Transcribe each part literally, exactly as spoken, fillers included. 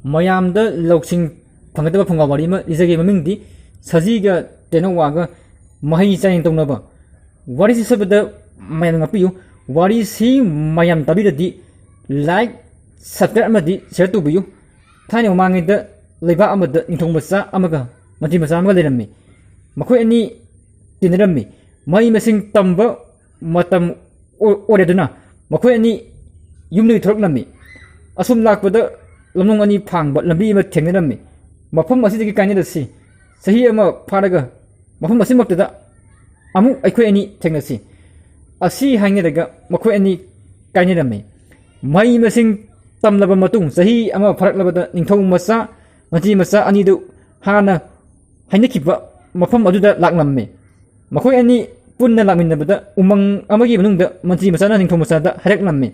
ꯃꯌꯥꯝꯗ ꯂꯧꯁꯤꯡ ꯐꯪꯒꯗꯕ ꯐꯨꯡꯒꯥ ꯋꯥꯔꯤ ꯑꯃ ꯂꯤꯖꯒꯦ꯫ ꯃꯃꯤꯡꯗꯤ ꯁꯖꯤꯒ ꯇꯦꯅꯧꯋꯥꯒ ꯃꯍꯩ ꯆꯥꯌꯦꯡ ꯇꯧꯅꯕ꯫ ꯋꯥꯔꯤꯁꯤ ꯁꯣꯏꯕꯗ ꯃꯌꯥꯝꯅ ꯉꯥꯛꯄꯤꯌꯨ꯫ ꯋꯥꯔꯤꯁꯤ ꯃꯌꯥꯝ ꯇꯥꯕꯤꯔꯗꯤ like, subscribe ꯑꯃꯗꯤ share ꯇꯧꯕꯤꯌꯨ꯫ ꯊꯥꯏꯅ ꯃꯃꯥꯡꯉꯩꯗ ꯂꯩꯕꯥꯛ ꯑꯃꯗ ꯅꯤꯡꯊꯧ ꯃꯆꯥ ꯑꯃꯒ ꯃꯟꯇ꯭ꯔꯤ ꯃꯆꯥ ꯑꯃꯒ ꯂꯩꯔꯝꯃꯤ꯫ ꯃꯈꯣꯏ ꯑꯅꯤ ꯇꯤꯟꯅꯔꯝꯃꯤ꯫ ꯃꯍꯩ ꯃꯁꯤꯡ ꯇꯝꯕ ꯃꯇꯝ ꯑꯣ-, ꯑꯣꯏꯔꯦ ꯑꯗꯨꯅ ꯃꯈꯣꯏ ꯑꯅꯤ ꯌꯨꯝꯗꯒꯤ ꯊꯣꯔꯛꯂꯝꯃꯤ꯫ ꯑꯁꯨꯝ ꯂꯥꯛꯄꯗ ꯂꯝꯂꯣꯡ ꯑꯅꯤ ꯐꯥꯡꯕ ꯂꯝꯕꯤ ꯑꯃ ꯊꯦꯡꯅꯔꯝꯃꯤ꯫ "ꯃꯐꯝ ꯑꯁꯤꯗꯒꯤ ꯀꯥꯏꯅꯔꯁꯤ꯫ ꯆꯍꯤ ꯑꯃ ꯐꯥꯔꯒ ꯃꯐꯝ ꯑꯁꯤꯃꯛꯇꯗ ꯑꯃꯨꯛ ꯑꯩꯈꯣꯏ ꯑꯅꯤ ꯊꯦꯡꯅꯁꯤ" ꯑꯁꯤ ꯍꯥꯏꯅꯔꯒ ꯃꯈꯣꯏ ꯑꯅꯤ ꯀꯥꯏꯅꯔꯝꯃꯤ꯫ ꯃꯍꯩ ꯃꯁꯤꯡ ꯇꯝꯂꯕ ꯃꯇꯨꯡ ꯆꯍꯤ ꯑꯃ ꯐꯥꯔꯛꯂꯕꯗ ꯅꯤꯡꯊꯧ ꯃꯆꯥ, ꯃꯟꯇ꯭ꯔꯤ ꯃꯆꯥ ꯑꯅꯤꯗꯨ ꯍꯥꯟꯅ ꯍꯥꯏꯅꯈꯤꯕ ꯃꯐꯝ ꯑꯗꯨꯗ ꯂꯥꯛꯂꯝꯃꯤ꯫ ꯃꯈꯣꯏ ꯑꯅꯤ ꯄꯨꯟꯅ ꯂꯥꯛꯃꯤꯟꯅꯕꯗ ꯎꯃꯪ ꯑꯃꯒꯤ ꯃꯅꯨꯡꯗ ꯃꯟꯇ꯭ꯔꯤ ꯃꯆꯥꯅ ꯅꯤꯡꯊꯧ ꯃꯆꯥꯗ ꯍꯥꯏꯔꯛꯂꯝꯃꯤ,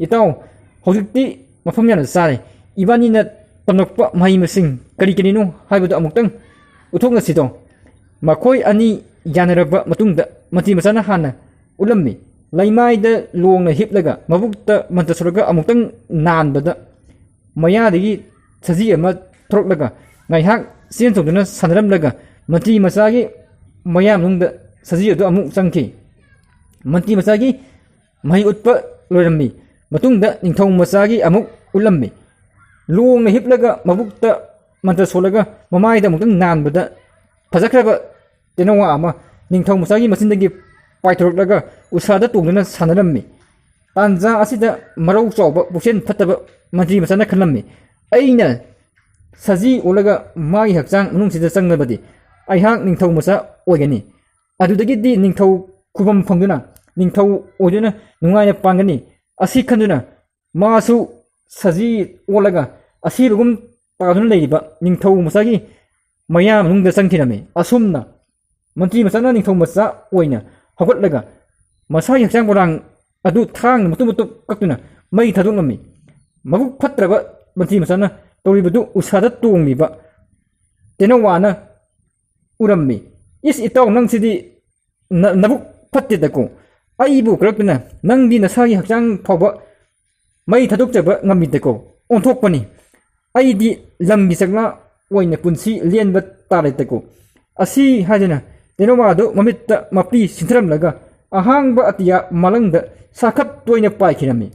"ꯏꯇꯥꯎ, ꯍꯧꯖꯤꯛꯇꯤ ꯃꯐꯝ ꯌꯥꯝꯅ ꯆꯥꯔꯦ꯫ ꯏꯕꯥꯅꯤꯅ ꯇꯝꯂꯛꯄ ꯃꯍꯩ ꯃꯁꯤꯡ ꯀꯔꯤ ꯀꯔꯤꯅꯣ ꯍꯥꯏꯕꯗꯨ ꯑꯃꯨꯛꯇꯪ ꯎꯠꯊꯣꯛꯅꯁꯤꯗꯣ?" ꯃꯈꯣꯏ ꯑꯅꯤ ꯌꯥꯅꯔꯕ ꯃꯇꯨꯡꯗ ꯃꯟꯇ꯭ꯔꯤ ꯃꯆꯥꯅ ꯍꯥꯟꯅ ꯎꯠꯂꯝꯃꯤ꯫ ꯂꯩꯃꯥꯏꯗ ꯂꯣꯡꯅ ꯍꯤꯞꯂꯒ ꯃꯕꯨꯛꯇ ꯃꯟꯇ꯭ꯔ ꯁꯣꯜꯂꯒ ꯑꯃꯨꯛꯇꯪ ꯅꯥꯟꯕꯗ ꯃꯌꯥꯗꯒꯤ ꯁꯖꯤ ꯑꯃ ꯊꯣꯔꯛꯂꯒ ꯉꯥꯏꯍꯥꯛ ꯆꯦꯟ ꯆꯣꯡꯗꯨꯅ ꯁꯥꯟꯅꯔꯝꯂꯒ ꯃꯟꯇ꯭ꯔꯤ ꯃꯆꯥꯒꯤ ꯃꯌꯥ ꯃꯅꯨꯡꯗ ꯁꯖꯤ ꯑꯗꯨ ꯑꯃꯨꯛ ꯆꯪꯈꯤ꯫ ꯃꯟꯇ꯭ꯔꯤ ꯃꯆꯥꯒꯤ ꯃꯍꯩ ꯎꯠꯄ ꯂꯣꯏꯔꯝꯃꯤ꯫ ꯃꯇꯨꯡꯗ ꯅꯤꯡꯊꯧ ꯃꯆꯥꯒꯤ ꯑꯃꯨꯛ ꯎꯠꯂꯝꯃꯤ꯫ ꯂꯣꯡꯅ ꯍꯤꯞꯂꯒ ꯃꯕꯨꯛꯇ ꯃꯟꯇ꯭ꯔ ꯁꯣꯜꯂꯒ ꯃꯃꯥꯏꯗ ꯑꯃꯨꯛꯇꯪ ꯅꯥꯟꯕꯗ ꯐꯖꯈ꯭ꯔꯕ ꯇꯦꯅꯋꯥ ꯑꯃ ꯅꯤꯡꯊꯧ ꯃꯆꯥꯒꯤ ꯃꯆꯤꯟꯗꯒꯤ ꯄꯥꯏꯊꯣꯔꯛꯂꯒ ꯎꯁꯥꯗ ꯇꯣꯡꯗꯨꯅ ꯁꯥꯟꯅꯔꯝꯃꯤ꯫ ꯇꯥꯟꯖꯥ ꯑꯁꯤꯗ ꯃꯔꯧ ꯆꯥꯎꯕ ꯄꯨꯛꯆꯦꯜ ꯐꯠꯇꯕ ꯃꯟꯇ꯭ꯔꯤ ꯃꯆꯥꯅ ꯈꯜꯂꯝꯃꯤ, "ꯑꯩꯅ ꯁꯖꯤ ꯑꯣꯜꯂꯒ ꯃꯥꯒꯤ ꯍꯛꯆꯥꯡ ꯃꯅꯨꯡꯁꯤꯗ ꯆꯪꯂꯕꯗꯤ ꯑꯩꯍꯥꯛ ꯅꯤꯡꯊꯧ ꯃꯆꯥ ꯑꯣꯏꯒꯅꯤ꯫ ꯑꯗꯨꯗꯒꯤꯗꯤ ꯅꯤꯡꯊꯧ ꯈꯨꯕꯝ ꯐꯪꯗꯨꯅ ꯅꯤꯡꯊꯧ ꯑꯣꯏꯗꯨꯅ ꯅꯨꯡꯉꯥꯏꯅ ꯄꯥꯟꯒꯅꯤ"꯫ ꯑꯁꯤ ꯈꯟꯗꯨꯅ ꯃꯥꯁꯨ ꯁꯖꯤ ꯑꯣꯜꯂꯒ ꯑꯁꯤꯕꯒꯨꯝ ꯇꯥꯗꯨꯅ ꯂꯩꯔꯤꯕ ꯅꯤꯡꯊꯧ ꯃꯆꯥꯒꯤ ꯃꯌꯥ ꯃꯅꯨꯡꯗ ꯆꯪꯈꯤꯔꯝꯃꯤ꯫ ꯑꯁꯨꯝꯅ ꯃꯟꯇ꯭ꯔꯤ ꯃꯆꯥꯅ ꯅꯤꯡꯊꯧ ꯃꯆꯥ ꯑꯣꯏꯅ ꯍꯧꯒꯠꯂꯒ ꯃꯁꯥꯒꯤ ꯍꯛꯆꯥꯡ ꯄꯣꯂꯥꯡ ꯑꯗꯨ ꯊꯥꯡꯅ ꯃꯇꯨꯝ ꯃꯇꯨꯝ ꯀꯛꯇꯨꯅ ꯃꯩ ꯊꯥꯗꯣꯛꯂꯝꯃꯤ꯫ ꯃꯕꯨꯛ ꯐꯠꯇ꯭ꯔꯕ ꯃꯟꯇ꯭ꯔꯤ ꯃꯆꯥꯅ ꯇꯧꯔꯤꯕꯗꯨ ꯎꯁꯥꯗ ꯇꯣꯡꯂꯤꯕ ꯇꯦꯅꯋꯥꯅ ꯎꯔꯝꯃꯤ꯫ "ꯏꯁ, ꯏꯇꯥꯎ, ꯅꯪꯁꯤꯗꯤ ꯅ-, ꯅꯕꯨꯛ ꯐꯠꯇꯦꯗꯀꯣ꯫ ꯑꯩꯕꯨ ꯀꯔꯛꯇꯅ ꯅꯪꯗꯤ ꯅꯁꯥꯒꯤ ꯍꯛꯆꯥꯡ ꯐꯥꯎꯕ ꯃꯩ ꯊꯥꯗꯣꯛꯆꯕ ꯉꯝꯃꯤꯗꯀꯣ꯫ ꯑꯣꯟꯊꯣꯛꯄꯅꯤ꯫ ꯑꯩꯗꯤ ꯂꯝꯒꯤ ꯆꯥꯛꯂꯥ ꯑꯣꯏꯅ ꯄꯨꯟꯁꯤ ꯂꯦꯟꯕ ꯇꯥꯔꯦꯗꯀꯣ꯫ ꯑꯁꯤ ꯍꯥꯏꯗꯨꯅ ꯇꯦꯅꯋꯥꯗꯨ ꯃꯃꯤꯠꯇ ꯃꯄꯤ ꯁꯤꯟꯊꯔꯝꯂꯒ ꯑꯍꯥꯡꯕ ꯑꯇꯤꯌꯥ ꯃꯥꯂꯪꯗ ꯁꯥꯈꯞ ꯇꯣꯏꯅ ꯄꯥꯏꯈꯤꯔꯝꯃꯤ꯫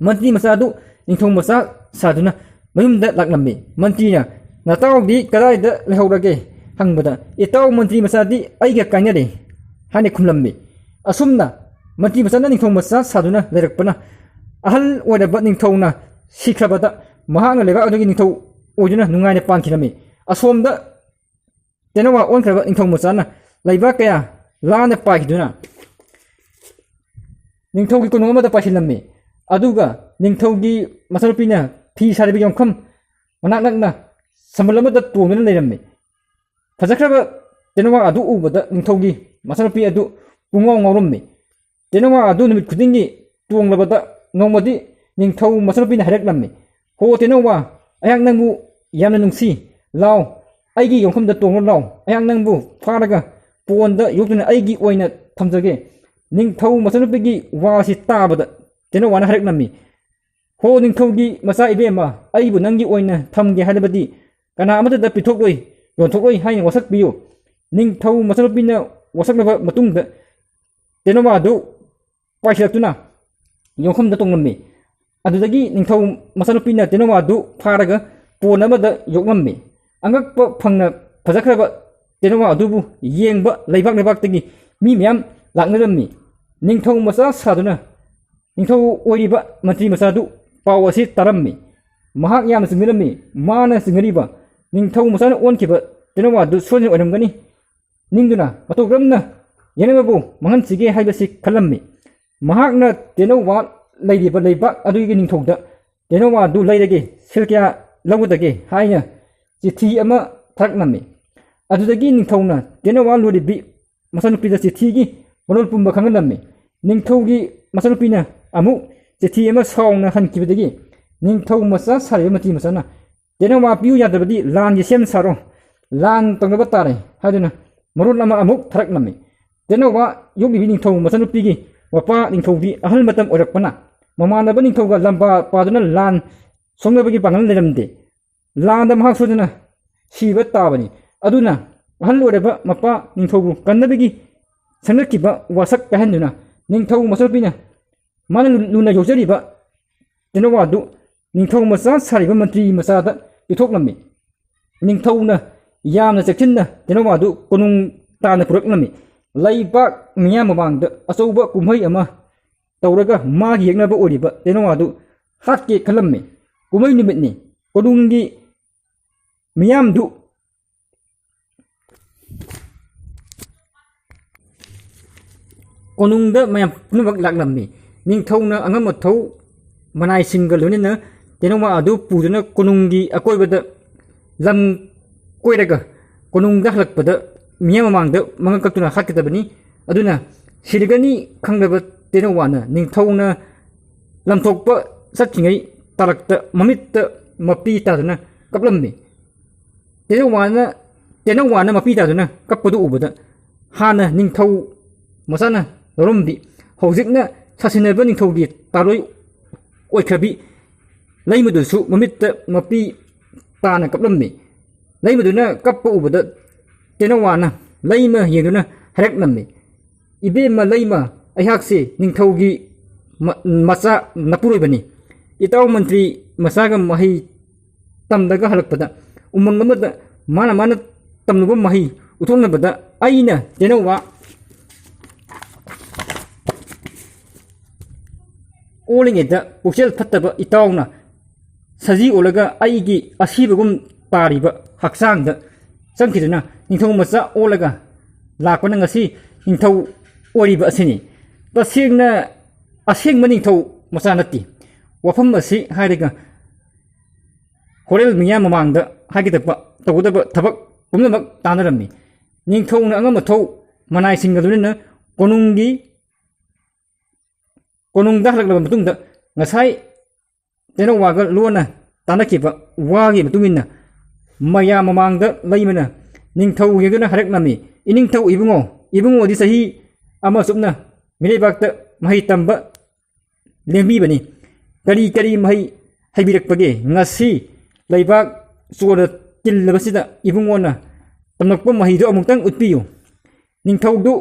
ꯃꯟꯇ꯭ꯔꯤ ꯃꯆꯥꯗꯨ ꯅꯤꯡꯊꯧ ꯃꯆꯥ ꯁꯥꯗꯨꯅ ꯃꯌꯨꯝꯗ ꯂꯥꯛꯂꯝꯃꯤ꯫ ꯃꯟꯇ꯭ꯔꯤꯅ, "ꯅꯇꯥꯎꯗꯤ ꯀꯗꯥꯏꯗ ꯂꯩꯍꯧꯔꯒꯦ?" ꯍꯪꯕꯗ, "ꯏꯇꯥꯎ ꯃꯟꯇ꯭ꯔꯤ ꯃꯆꯥꯗꯤ ꯑꯩꯒ ꯀꯥꯏꯅꯔꯦ" ꯍꯥꯏꯅ ꯈꯨꯝꯂꯝꯃꯤ꯫ ꯑꯁꯨꯝꯅ ꯃꯟꯇ꯭ꯔꯤ ꯃꯆꯥꯅ ꯅꯤꯡꯊꯧ ꯃꯆꯥ ꯁꯥꯗꯨꯅ ꯂꯩꯔꯛꯄꯅ ꯑꯍꯜ ꯑꯣꯏꯔꯕ ꯅꯤꯡꯊꯧꯅ ꯁꯤꯈ꯭ꯔꯕꯗ ꯃꯍꯥꯛꯅ ꯂꯩꯕꯥꯛ ꯑꯗꯨꯒꯤ ꯅꯤꯡꯊꯧ ꯑꯣꯏꯗꯨꯅ ꯅꯨꯡꯉꯥꯏꯅ ꯄꯥꯟꯈꯤꯔꯝꯃꯤ꯫ ꯑꯁꯣꯝꯗ ꯇꯦꯅꯋꯥ ꯑꯣꯟꯈ꯭ꯔꯕ ꯅꯤꯡꯊꯧ ꯃꯆꯥꯅ ꯂꯩꯕꯥꯛ ꯀꯌꯥ ꯂꯥꯟꯅ ꯄꯥꯏꯈꯤꯗꯨꯅ ꯅꯤꯡꯊꯧꯒꯤ ꯀꯣꯅꯨꯡ ꯑꯃꯗ ꯄꯥꯏꯁꯤꯜꯂꯝꯃꯤ꯫ ꯑꯗꯨꯒ ꯅꯤꯡꯊꯧꯒꯤ ꯃꯆꯥꯅꯨꯄꯤꯅ ꯐꯤ ꯁꯥꯔꯤꯕ ꯌꯣꯡꯐꯝ ꯃꯅꯥꯛ ꯅꯛꯅ ꯁꯝꯕꯜ ꯑꯃꯗ ꯇꯣꯡꯗꯨꯅ ꯂꯩꯔꯝꯃꯤ꯫ ꯐꯖꯈ꯭ꯔꯕ ꯇꯦꯅꯋꯥ ꯑꯗꯨ ꯎꯕꯗ ꯅꯤꯡꯊꯧꯒꯤ ꯃꯆꯥꯅꯨꯄꯤ ꯑꯗꯨ ꯄꯨꯡꯉꯥꯎ ꯉꯥꯎꯔꯝꯃꯤ꯫ ꯇꯦꯅꯋꯥ ꯑꯗꯨ ꯅꯨꯃꯤꯠ ꯈꯨꯗꯤꯡꯒꯤ ꯇꯣꯡꯂꯕꯗ ꯅꯣꯡꯃꯗꯤ ꯅꯤꯡꯊꯧ ꯃꯆꯥꯅꯨꯄꯤꯅ ꯍꯥꯏꯔꯛꯂꯝꯃꯤ, "ꯍꯣ ꯇꯦꯅꯋꯥ, ꯑꯩꯍꯥꯛ ꯅꯪꯕꯨ ꯌꯥꯝꯅ ꯅꯨꯡꯁꯤ꯫ ꯂꯥꯎ, ꯑꯩꯒꯤ ꯌꯣꯡꯐꯝꯗ ꯇꯣꯡꯂꯨ ꯂꯥꯎ꯫ ꯑꯩꯍꯥꯛ ꯅꯪꯕꯨ ꯐꯥꯔꯒ ꯄꯣꯟꯗ ꯌꯣꯛꯇꯨꯅ ꯑꯩꯒꯤ ꯑꯣꯏꯅ ꯊꯝꯖꯒꯦ꯫" ꯅꯤꯡꯊꯧ ꯃꯆꯥꯅꯨꯄꯤꯒꯤ ꯋꯥꯁꯤ ꯇꯥꯕꯗ ꯇꯦꯅꯋꯥꯅ ꯍꯥꯏꯔꯛꯂꯝꯃꯤ, "ꯍꯣ ꯅꯤꯡꯊꯧꯒꯤ ꯃꯆꯥ ꯏꯕꯦꯝꯃ, ꯑꯩꯕꯨ ꯅꯪꯒꯤ ꯑꯣꯏꯅ ꯊꯝꯒꯦ ꯍꯥꯏꯔꯕꯗꯤ ꯀꯅꯥ ꯑꯃꯠꯇꯗ ꯄꯤꯊꯣꯛꯂꯣꯏ, ꯌꯣꯟꯊꯣꯛꯂꯣꯏ ꯍꯥꯏꯅ ꯋꯥꯁꯛꯄꯤꯌꯨ꯫" ꯅꯤꯡꯊꯧ ꯃꯆꯥꯅꯨꯄꯤꯅ ꯋꯥꯁꯛꯂꯕ ꯃꯇꯨꯡꯗ ꯇꯦꯅꯋꯥꯗꯨ ꯄꯥꯏꯁꯤꯜꯂꯛꯇꯨꯅ ꯌꯣꯡꯐꯝꯗ ꯇꯣꯡꯂꯝꯃꯤ꯫ ꯑꯗꯨꯗꯒꯤ ꯅꯤꯡꯊꯧ ꯃꯆꯥꯅꯨꯄꯤꯅ ꯇꯦꯅꯋꯥꯗꯨ ꯐꯥꯔꯒ ꯄꯣꯟ ꯑꯃꯗ ꯌꯣꯛꯂꯝꯃꯤ꯫ ꯑꯉꯛꯄ ꯐꯪꯅ ꯐꯖꯈ꯭ꯔꯕ ꯇꯦꯅꯋꯥ ꯑꯗꯨꯕꯨ ꯌꯦꯡꯕ ꯂꯩꯕꯥꯛ ꯂꯩꯕꯥꯛꯇꯒꯤ ꯃꯤ ꯃꯌꯥꯝ ꯂꯥꯛꯅꯔꯝꯃꯤ꯫ ꯅꯤꯡꯊꯧ ꯃꯆꯥ ꯁꯥꯗꯨꯅ ꯅꯤꯡꯊꯧ ꯑꯣꯏꯔꯤꯕ ꯃꯟꯇ꯭ꯔꯤ ꯃꯆꯥꯗꯨ ꯄꯥꯎ ꯑꯁꯤ ꯇꯥꯔꯝꯃꯤ꯫ ꯃꯍꯥꯛ ꯌꯥꯝꯅ ꯆꯤꯡꯅꯔꯝꯃꯤ꯫ ꯃꯥꯅ ꯆꯤꯡꯅꯔꯤꯕ ꯅꯤꯡꯊꯧ ꯃꯆꯥꯅ ꯑꯣꯟꯈꯤꯕ ꯇꯦꯅꯋꯥꯗꯨ ꯁꯣꯏꯗꯅ ꯑꯣꯏꯔꯝꯒꯅꯤ꯫ ꯅꯤꯡꯗꯨꯅ ꯃꯇꯧ ꯀꯔꯝꯅ ꯌꯦꯡꯅꯕꯕꯨ ꯃꯥꯡꯍꯟꯁꯤꯒꯦ ꯍꯥꯏꯕꯁꯤ ꯈꯜꯂꯝꯃꯤ꯫ ꯃꯍꯥꯛꯅ ꯇꯦꯅꯧꯋꯥ ꯂꯩꯔꯤꯕ ꯂꯩꯕꯥꯛ ꯑꯗꯨꯒꯤ ꯅꯤꯡꯊꯧꯗ ꯇꯦꯅꯧꯋꯥꯗꯨ ꯂꯩꯔꯒꯦ, ꯁꯦꯜ ꯀꯌꯥ ꯂꯧꯒꯗꯒꯦ ꯍꯥꯏꯅ ꯆꯤꯊꯤ ꯑꯃ ꯊꯥꯔꯛꯂꯝꯃꯤ꯫ ꯑꯗꯨꯗꯒꯤ ꯅꯤꯡꯊꯧꯅ ꯇꯦꯅꯧꯋꯥ ꯂꯨꯔꯤꯕꯤ ꯃꯆꯥꯅꯨꯄꯤꯗ ꯆꯤꯊꯤꯒꯤ ꯃꯔꯣꯜ ꯄꯨꯝꯕ ꯈꯪꯍꯜꯂꯝꯃꯤ꯫ ꯅꯤꯡꯊꯧꯒꯤ ꯃꯆꯥꯅꯨꯄꯤꯅ ꯑꯃꯨꯛ ꯆꯤꯊꯤ ꯑꯃ ꯁꯥꯎꯅ ꯍꯟꯈꯤꯕꯗꯒꯤ ꯅꯤꯡꯊꯧ ꯃꯆꯥ ꯁꯥꯔꯤꯕ ꯃꯟꯇ꯭ꯔꯤ ꯃꯆꯥꯅ ꯇꯦꯅꯧꯋꯥ ꯄꯤꯌꯨ ꯌꯥꯗ꯭ꯔꯕꯗꯤ ꯂꯥꯟꯒꯤ ꯁꯦꯝ ꯁꯥꯔꯣ, ꯂꯥꯟ ꯇꯧꯅꯕ ꯇꯥꯔꯦ ꯍꯥꯏꯗꯨꯅ ꯃꯔꯣꯜ ꯑꯃ ꯑꯃꯨꯛ ꯊꯥꯔꯛꯂꯝꯃꯤ꯫ ꯇꯦꯅꯧꯋꯥ ꯌꯣꯛꯂꯤꯕꯤ ꯅꯤꯡꯊꯧ ꯃꯆꯥꯅꯨꯄꯤꯒꯤ ꯃꯄꯥ ꯅꯤꯡꯊꯧꯗꯤ ꯑꯍꯜ ꯃꯇꯝ ꯑꯣꯏꯔꯛꯄꯅ ꯃꯃꯥꯟꯅꯕ ꯅꯤꯡꯊꯧꯒ ꯂꯝꯕꯥ ꯄꯥꯗꯨꯅ ꯂꯥꯟ ꯁꯣꯛꯅꯕꯒꯤ ꯄꯥꯡꯒꯜ ꯂꯩꯔꯝꯗꯦ꯫ ꯂꯥꯟꯗ ꯃꯍꯥꯛ ꯁꯣꯏꯗꯅ ꯁꯤꯕ ꯇꯥꯕꯅꯤ꯫ ꯑꯗꯨꯅ ꯑꯍꯜ ꯑꯣꯏꯔꯕ ꯃꯄꯥ ꯅꯤꯡꯊꯧꯕꯨ ꯀꯟꯅꯕꯒꯤ ꯁꯪꯒꯠꯈꯤꯕ ꯋꯥꯁꯛ ꯀꯥꯏꯍꯟꯗꯨꯅ ꯅꯤꯡꯊꯧ ꯃꯆꯥꯅꯨꯄꯤꯅ ꯃꯥꯅ ꯂꯨ-, ꯂꯨꯅ ꯌꯣꯛꯆꯔꯤꯕ ꯇꯦꯅꯋꯥꯗꯨ ꯅꯤꯡꯊꯧ ꯃꯆꯥ ꯁꯥꯔꯤꯕ ꯃꯟꯇ꯭ꯔꯤ ꯃꯆꯥꯗ ꯄꯤꯊꯣꯛꯂꯝꯃꯤ꯫ ꯅꯤꯡꯊꯧꯅ ꯌꯥꯝꯅ ꯆꯦꯛꯁꯤꯟꯅ ꯇꯦꯅꯋꯥꯗꯨ ꯀꯣꯅꯨꯡ ꯇꯥꯟꯅ ꯄꯨꯔꯛꯂꯝꯃꯤ꯫ ꯂꯩꯕꯥꯛ ꯃꯤꯌꯥꯝ ꯃꯃꯥꯡꯗ ꯑꯆꯧꯕ ꯀꯨꯝꯍꯩ ꯑꯃ ꯇꯧꯔꯒ ꯃꯥꯒꯤ ꯌꯦꯛꯅꯕ ꯑꯣꯏꯔꯤꯕ ꯇꯦꯅꯋꯥꯗꯨ ꯍꯥꯠꯀꯦ ꯈꯜꯂꯝꯃꯤ꯫ ꯀꯨꯝꯍꯩ ꯅꯨꯃꯤꯠꯅꯤ꯫ ꯀꯣꯅꯨꯡꯒꯤ ꯃꯤꯌꯥꯝꯗꯨ ꯀꯣꯅꯨꯡꯗ ꯃꯌꯥꯝ ꯄꯨꯝꯅꯃꯛ ꯂꯥꯛꯂꯝꯃꯤ꯫ ꯅꯤꯡꯊꯧꯅ ꯑꯉꯝ ꯑꯊꯧ ꯃꯅꯥꯏꯁꯤꯡꯒ ꯂꯣꯏꯅꯅ ꯇꯦꯅꯋꯥ ꯑꯗꯨ ꯄꯨꯗꯨꯅ ꯀꯣꯅꯨꯡꯒꯤ ꯑꯀꯣꯏꯕꯗ ꯂꯝ ꯀꯣꯏꯔꯒ ꯀꯣꯅꯨꯡꯗ ꯍꯜꯂꯛꯄꯗ ꯃꯤꯌꯥꯝ ꯃꯃꯥꯡꯗ ꯃꯉꯛ ꯀꯛꯇꯨꯅ ꯍꯥꯠꯀꯗꯕꯅꯤ꯫ ꯑꯗꯨꯅ ꯁꯤꯔꯒꯅꯤ ꯈꯪꯂꯕ ꯇꯦꯅꯋꯥꯅ ꯅꯤꯡꯊꯧꯅ ꯂꯝꯊꯣꯛꯄ ꯆꯠꯈꯤꯉꯩ ꯇꯥꯔꯛꯇ ꯃꯃꯤꯠꯇ ꯃꯄꯤ ꯇꯥꯗꯨꯅ ꯀꯞꯂꯝꯃꯤ꯫ ꯇꯦꯅꯋꯥꯅ, ꯇꯦꯅꯋꯥꯅ ꯃꯄꯤ ꯇꯥꯗꯨꯅ ꯀꯞꯄꯗꯨ ꯎꯕꯗ ꯍꯥꯟꯅ ꯅꯤꯡꯊꯧ ꯃꯆꯥꯅ ꯂꯧꯔꯝꯕꯤ, ꯍꯧꯖꯤꯛꯅ ꯁꯥꯁꯤꯟꯅꯕ ꯅꯤꯡꯊꯧꯒꯤ ꯇꯥꯔꯣꯏ ꯑꯣꯏꯈ꯭ꯔꯕꯤ ꯂꯩꯃꯗꯨꯁꯨ ꯃꯃꯤꯠꯇ ꯃꯄꯤ ꯇꯥꯅ ꯀꯞꯂꯝꯃꯤ꯫ ꯂꯩꯃꯗꯨꯅ ꯀꯞꯄ ꯎꯕꯗ ꯇꯦꯅꯋꯥꯅ ꯂꯩꯃ ꯌꯦꯡꯗꯨꯅ ꯍꯥꯏꯔꯛꯂꯝꯃꯤ, "ꯏꯕꯦꯝꯃ ꯂꯩꯃ, ꯑꯩꯍꯥꯛꯁꯤ ꯅꯤꯡꯊꯧꯒꯤ ꯃ-, ꯃꯆꯥ ꯅꯄꯨꯔꯣꯏꯕꯅꯤ꯫ ꯏꯇꯥꯎ ꯃꯟꯇ꯭ꯔꯤ ꯃꯆꯥꯒ ꯃꯍꯩ ꯇꯝꯂꯒ ꯍꯜꯂꯛꯄꯗ ꯎꯃꯪ ꯑꯃꯗ ꯃꯥꯅ ꯃꯥꯅ ꯇꯝꯂꯨꯕ ꯃꯍꯩ ꯎꯠꯊꯣꯛꯅꯕꯗ ꯑꯩꯅ ꯇꯦꯅꯋꯥ ꯑꯣꯜꯂꯤꯉꯩꯗ ꯄꯨꯛꯆꯦꯜ ꯐꯠꯇꯕ ꯏꯇꯥꯎꯅ ꯁꯖꯤ ꯑꯣꯜꯂꯒ ꯑꯩꯒꯤ ꯑꯁꯤꯕꯒꯨꯝ ꯇꯥꯔꯤꯕ ꯍꯛꯆꯥꯡꯗ ꯆꯪꯈꯤꯗꯨꯅ ꯅꯤꯡꯊꯧ ꯃꯆꯥ ꯑꯣꯜꯂꯒ ꯂꯥꯛꯄꯅ ꯉꯁꯤ ꯅꯤꯡꯊꯧ ꯑꯣꯏꯔꯤꯕ ꯑꯁꯤꯅꯤ꯫ ꯇꯁꯦꯡꯅ ꯑꯁꯦꯡꯕ ꯅꯤꯡꯊꯧ ꯃꯆꯥ ꯅꯠꯇꯦ꯫ ꯋꯥꯐꯝ ꯑꯁꯤ ꯍꯥꯏꯔꯒ ꯍꯣꯔꯦꯜ ꯃꯤꯌꯥꯝ ꯃꯃꯥꯡꯗ ꯍꯥꯏꯒꯗꯕ ꯇꯧꯒꯗꯕ ꯊꯕꯛ ꯄꯨꯝꯅꯃꯛ ꯇꯥꯟꯅꯔꯝꯃꯤ꯫ ꯅꯤꯡꯊꯧꯅ ꯑꯉꯝ ꯑꯊꯧ ꯃꯅꯥꯏꯁꯤꯡꯒ ꯂꯣꯏꯅꯅ ꯀꯣꯅꯨꯡꯒꯤ, ꯀꯣꯅꯨꯡꯗ ꯍꯜꯂꯛꯂꯕ ꯃꯇꯨꯡꯗ ꯉꯁꯥꯏ ꯇꯦꯅꯧꯋꯥꯒ ꯂꯣꯟꯅ ꯇꯥꯟꯅꯈꯤꯕ ꯋꯥꯒꯤ ꯃꯇꯨꯡ ꯏꯟꯅ ꯃꯌꯥꯝ ꯃꯃꯥꯡꯗ ꯂꯩꯃꯅ ꯅꯤꯡꯊꯧ ꯌꯦꯡꯗꯨꯅ ꯍꯥꯏꯔꯛꯂꯝꯃꯤ, "ꯏꯅꯤꯡꯊꯧ ꯏꯕꯨꯡꯉꯣ, ꯏꯕꯨꯡꯉꯣꯗꯤ ꯆꯍꯤ ꯑꯃ ꯆꯨꯞꯅ ꯃꯤꯔꯩꯕꯥꯛꯇ ꯃꯍꯩ ꯇꯝꯕ ꯂꯦꯡꯕꯤꯕꯅꯤ꯫ ꯀꯔꯤ ꯀꯔꯤ ꯃꯍꯩ ꯍꯩꯕꯤꯔꯛꯄꯒꯦ? ꯉꯁꯤ ꯂꯩꯕꯥꯛ ꯆꯣꯔ ꯇꯤꯜꯂꯕꯁꯤꯗ ꯏꯕꯨꯡꯉꯣꯅ ꯇꯝꯂꯛꯄ ꯃꯍꯩꯗꯨ ꯑꯃꯨꯛꯇꯪ ꯎꯠꯄꯤꯌꯨ꯫ ꯅꯤꯡꯊꯧꯗꯨ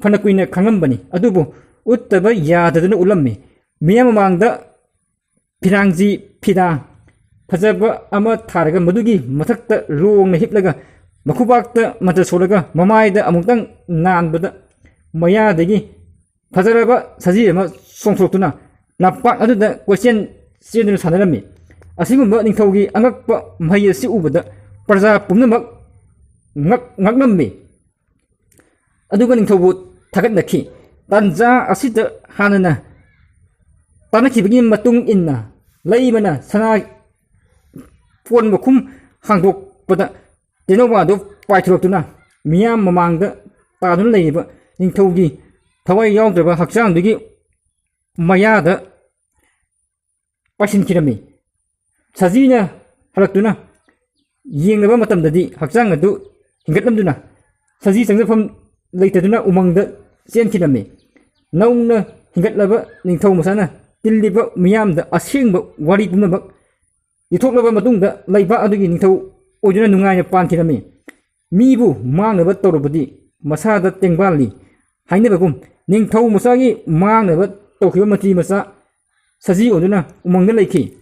ꯐꯅ ꯀꯨꯏꯅ ꯈꯪꯂꯝꯕꯅꯤ, ꯑꯗꯨꯕꯨ ꯎꯠꯇꯕ ꯌꯥꯗꯗꯨꯅ ꯎꯠꯂꯝꯃꯤ꯫ ꯃꯤꯌꯥꯝ ꯃꯃꯥꯡꯗ ꯐꯤꯔꯥꯡꯖꯤ ꯐꯤꯗꯥ ꯐꯖꯕ ꯑꯃ ꯊꯥꯔꯒ, ꯃꯗꯨꯒꯤ ꯃꯊꯛꯇ ꯂꯣꯡꯅ ꯍꯤꯞꯂꯒ, ꯃꯈꯨꯕꯥꯛꯇ ꯃꯟꯇ꯭ꯔ ꯁꯣꯜꯂꯒ, ꯃꯃꯥꯏꯗ ꯑꯃꯨꯛꯇꯪ ꯅꯥꯟꯕꯗ, ꯃꯌꯥꯗꯒꯤ ꯐꯖꯔꯕ ꯁꯖꯤ ꯑꯃ ꯆꯣꯡꯊꯣꯛꯇꯨꯅ ꯂꯝꯄꯥꯛ ꯑꯗꯨꯗ ꯀꯣꯏꯆꯦꯟ ꯆꯦꯟꯗꯨꯅ ꯁꯥꯟꯅꯔꯝꯃꯤ꯫ ꯑꯁꯤꯒꯨꯝꯕ ꯅꯤꯡꯊꯧꯒꯤ ꯑꯉꯛꯄ ꯃꯍꯩ ꯑꯁꯤ ꯎꯕꯗ ꯄ꯭ꯔꯖꯥ ꯄꯨꯝꯅꯃꯛ ꯉꯛ-, ꯉꯛꯂꯝꯃꯤ꯫ ꯑꯗꯨꯒ ꯅꯤꯡꯊꯧꯕꯨ ꯊꯥꯒꯠꯅꯈꯤ꯫ ꯇꯥꯟꯖꯥ ꯑꯁꯤꯗ ꯍꯥꯟꯅꯅ ꯇꯥꯟꯅꯈꯤꯕꯒꯤ ꯃꯇꯨꯡ ꯏꯟꯅ ꯂꯩꯃꯅ ꯁꯅꯥ ꯀꯣꯟ ꯃꯈꯨꯝ ꯍꯥꯡꯗꯣꯛꯄꯗ ꯇꯦꯅꯧꯋꯥꯗꯨ ꯄꯥꯏꯊꯣꯔꯛꯇꯨꯅ ꯃꯤꯌꯥꯝ ꯃꯃꯥꯡꯗ ꯇꯥꯗꯨꯅ ꯂꯩꯔꯤꯕ ꯅꯤꯡꯊꯧꯒꯤ ꯊꯋꯥꯏ ꯌꯥꯎꯗ꯭ꯔꯕ ꯍꯛꯆꯥꯡꯗꯨꯒꯤ ꯃꯌꯥꯗ ꯄꯥꯏꯁꯤꯟꯈꯤꯔꯝꯃꯤ꯫ ꯁꯖꯤꯅ ꯍꯜꯂꯛꯇꯨꯅ ꯌꯦꯡꯂꯕ ꯃꯇꯝꯗꯗꯤ ꯍꯛꯆꯥꯡ ꯑꯗꯨ ꯍꯤꯡꯒꯠꯂꯝꯗꯨꯅ ꯁꯖꯤ ꯆꯪꯖꯐꯝ ꯂꯩꯇꯗꯨꯅ ꯎꯃꯪꯗ ꯆꯦꯟꯈꯤꯔꯝꯃꯤ꯫ ꯅꯧꯅ ꯍꯤꯡꯒꯠꯂꯕ ꯅꯤꯡꯊꯧ ꯃꯆꯥꯅ ꯇꯤꯜꯂꯤꯕ ꯃꯤꯌꯥꯝꯗ ꯑꯁꯦꯡꯕ ꯋꯥꯔꯤ ꯄꯨꯝꯅꯃꯛ ꯂꯤꯊꯣꯛꯂꯕ ꯃꯇꯨꯡꯗ ꯂꯩꯕꯥꯛ ꯑꯗꯨꯒꯤ ꯅꯤꯡꯊꯧ ꯑꯣꯏꯗꯨꯅ ꯅꯨꯡꯉꯥꯏꯅ ꯄꯥꯟꯈꯤꯔꯝꯃꯤ꯫ ꯃꯤꯕꯨ ꯃꯥꯡꯅꯕ ꯇꯧꯔꯕꯗꯤ ꯃꯁꯥꯗ ꯇꯦꯡꯕꯥꯜꯂꯤ ꯍꯥꯏꯅꯕꯒꯨꯝ, ꯅꯤꯡꯊꯧ ꯃꯆꯥꯒꯤ ꯃꯥꯡꯅꯕ ꯇꯧꯈꯤꯕ ꯃꯟꯇ꯭ꯔꯤ ꯃꯆꯥ ꯁꯖꯤ ꯑꯣꯏꯗꯨꯅ ꯎꯃꯪꯗ ꯂꯩꯈꯤ꯫